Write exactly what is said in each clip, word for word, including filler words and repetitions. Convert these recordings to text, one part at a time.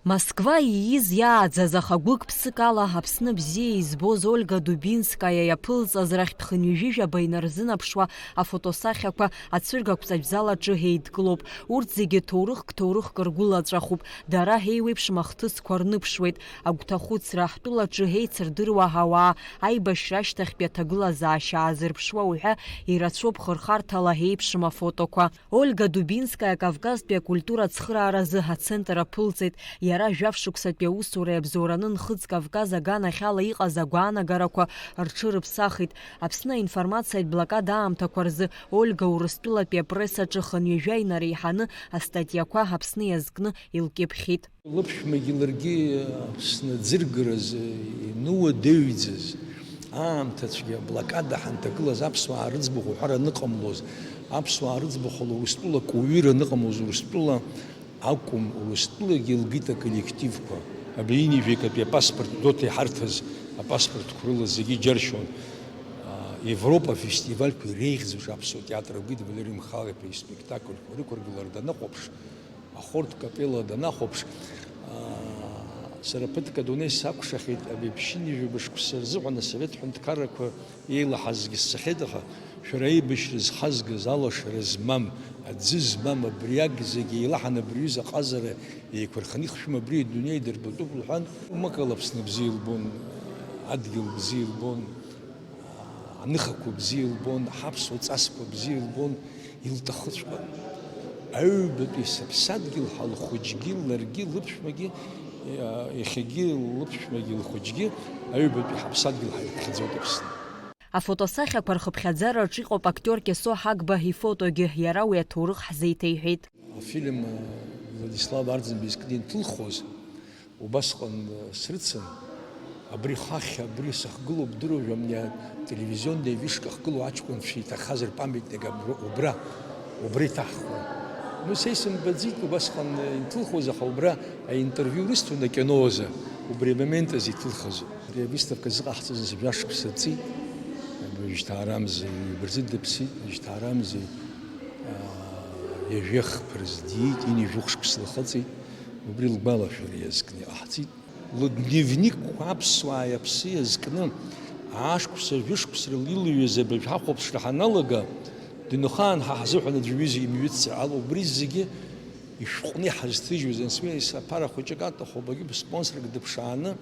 Москва ииз иааӡаз, аха гәык-ԥсык ала Аԥсны бзиа избоз Ольга Дубинскаиа иаԥылҵаз рахьтә хынҩажәижәаба инарзынаԥшуа афотосахьақәа ацәыргақәҵа ибзалаҿы еидкылоуп. Урҭ зегьы ҭоурыхк-ҭоурыхк ргәылаҵәахуп. Дара еиуеиԥшым ахҭысқәа рныԥшуеит. Агәҭахәыцра, ҳтәылаҿы еицырдыруа ауаа, аибашьра ашьҭахьтәи аҭагылазаашьа аазырԥшуа уҳәа ирацәоуп хырхарҭала еиԥшым афотоқәа. Ольга Дубинскаиа Кавказтәи акультура ацхырааразы ацентр аԥылҵеит. Иара жәаф шықәсатәи аусура иабзоураны Нхыҵ Кавказ аганахьала иҟаз агәаанагарақәа рҽырыԥсахит. Аԥсны аинформациатә блокада аамҭақәа рзы Ольга Урыстәылатәи апресс аҿы хынҩажәа инареиҳаны астатиақәа Аԥсны иазкны илкьыԥхьит. Лыԥшәмагьы ларгьы Аԥсны аӡыргаразы инуадаҩӡаз аамҭацәгьа, аблокада ҳанҭагылаз аԥсуаа рыӡбахә уҳәар аныҟамлоз, аԥсуаа рыӡбахәала Урыстәыла куҩыр аныҟамлоз, Урыстәыла акәым, Урыстәылагьы илгеит аколлективқәа. Абри ҩынҩажәи акатәи апаспорт Гәдоуҭа иҳарҭаз апаспортқәа рыла зегьы иџьаршьон. Европа афестивальқәа иреиӷьӡоу аԥсуа театр акит Валери Мхал-иԥа испектакльқәа рықәыргылара данахәаԥш, ахортә капелла данахәаԥш, аа, сара ԥыҭк адунеи сакәшахьеит, абри ԥшьынҩажәи жәаба шықәса рзыҳәан асовет ҳәынҭқаррақәа еилаҳазгьы сцахьеит, аха шәара аибашьра зхазгаз, алашара змам, аӡы змам, абриак зегьы еилаҳаны абри аҩыза аҟазара еиқәырханы ихшәым абри адунеи дырбатәуп лҳәан, умакала Аԥсны бзиа илбон, адгьыл бзиа илбон, аныхақәа бзиа илбон, ҳаԥсуа ҵасқәа бзиа илбон, илҭахыҵәҟьан. Аҩбатәи сыԥсадгьыл ҳа лхәыҷгьы, ларгьы, лыԥшәмагьы, иа-, иахьагьы лыԥшәмагьы лхәыҷгьы аҩбатәи ҳаԥсадгьыл ҳаиԥхьаӡоит Аԥсны. Афотосахьақәа рхыԥхьаӡараҿ иҟоуп актиор Кьасоу Ҳагба ифотогьы, иара уи аҭоурых ҳзеиҭеиҳәеит. Афильм, э, Владислав Арӡынба изкны инҭылхуаз, убасҟан, э, срыцын, абри хахь, абри сахьгылоу бдыруажәа, абни ателевизионный вышка ахьгылоу аҷкәынцәа иҭахаз рпамятник абра, убра, убра иҭаҳхуан. Ну, са исымбаӡеит убасҟан, э, инҭылхуаз, аха убра аинтервиу рысҭон акино азы, убри амомент азы иҭылхыз. Ари авыставка зыҟаҳҵаз жәа шықәса ҵит, уажәшьҭа арамзи, ҩба рзы дыԥсит, уажәшьҭа арамзи, аа, ҩажәи хԥа рзы диит, ҩынҩажәи хә шықәса лхыҵит, убри лгәалашәара иазкны иҟаҳҵеит. Лыдневникқәа аԥсуааи аԥси иазкны, аашықәса, жәышықәса рыла илҩыз абыржә ҳахәаԥшра ҳаналага, дынхаан ҳа ҳзыҳәан аӡәы ҩыза имҩыццар ала, убри зегьы ишәҟәны иҳазҭыжьуаз, анцәа иаԥара хәыҷык аҭахуп, агьы спонсорк дыԥшааны,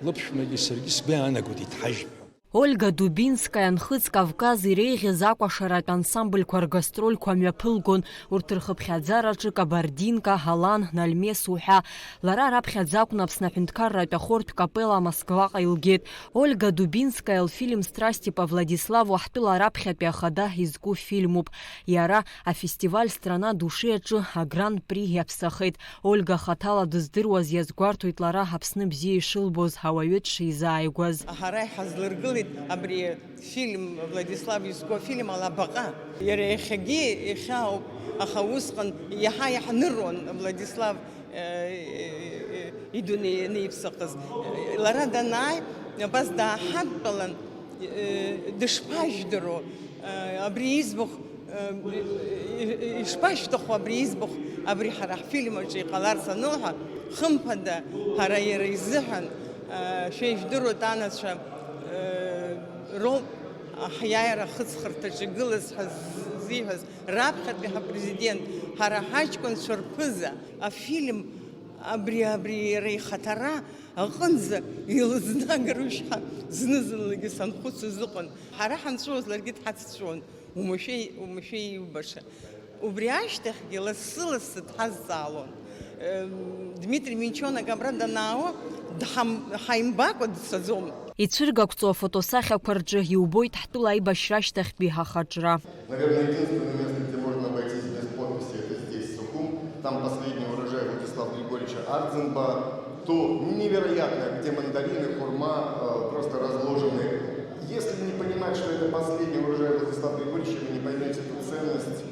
лыԥшәмагьы саргьы сгәы иаанагоит иҭҳажьп ҳәа. Ольга Дубинскаиа Нхыҵ Кавказ иреиӷьыз акәашаратә ансамбльқәа ргастрольқәа мҩаԥылгон, урҭ рхыԥхьаӡараҿы Кабардинка, Алан, Нальмес уҳәа. Лара раԥхьаӡа акәны Аԥсны аҳәынҭқарратә ахортә капелла Москваҟа илгеит. Ольга Дубинскаиа лфильм Страсти по Владиславу ҳтәыла раԥхьатәи ахада изку фильмуп. Иара афестиваль Страна души аҿы агран-при иаԥсахеит. Ольга хаҭала дыздыруаз иазгәарҭоит лара Аԥсны бзиа ишылбоз, ауаҩы дшизааигәаз. Ҳара иҳазлыргылеит абри фильм, Владислав изку афильм ала баҟа. Иара иахьагьы ихьаауп, аха усҟан иаҳа иаҳныруан Владислав, э, э, э, идунеи ианиԥсахыз. Лара данааи, абас дааҳадтәалан, э, дышԥажәдыруа, э, абри иӡбахә, э, э, ишԥашәҭаху абри иӡбахә, абри ҳара ҳфильм аҿы иҟаларц анылҳәа, хымԥада, ҳара иара изыҳәан, э, шәа ижәдыруеит анацәа, э, роуп ҳиааира ахыҵхырҭаҿы игылаз ҳәа ззиҳәаз, раԥхьатәи ҳапрезидент, ҳара ҳаҷкәынцәа рԥыза, афильм абри, абри иара ихаҭара аҟынӡа илызнагарушь ҳәа зны-зынлагьы санхәыцуаз ыҟан. Ҳара ҳанҵәуаз ларгьы дҳацәцәуан, умашәеи, умашәеи иубаша. Убри ашьҭахьгьы лассы-лассы дҳазҵаалон. Дмитри Минчонак абра данаауа, дҳам-, ҳаимбакәа дцаӡом. Ицәыргақәҵоу афотосахьақәа рҿы иубоит ҳтәыла аибашьра ашьҭахьтәи ҳахаҿра. Наверное, единственное место, где можно обойтись без подписи, это здесь, Сухум. Там последний урожай Владислава Григорьевича Ардзинба. То невероятное, где мандарины, хурма, э, просто разложены. Если не понимать, что это последний урожай Владислава Григорьевича, вы не поймете ту ценность,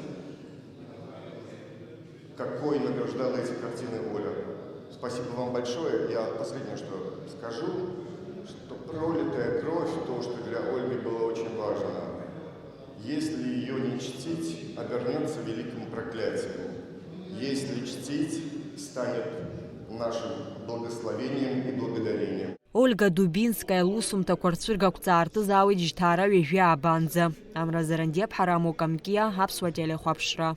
какой награждала эти картины Оля. Спасибо вам большое. Я последнее, что скажу, что пролитая кровь, то, что для Ольги было очень важно, если её не чтить, обернётся великим проклятием. Если чтить, станет нашим благословением и благодарением. Ольга Дубинская лусумҭақәа рцәыргақәҵа аартызаауеит жьҭаара ҩажәи ааба анӡа. Амра Зарандиаԥҳа, Рамо Камкиа, Аԥсуа телехәаԥшра.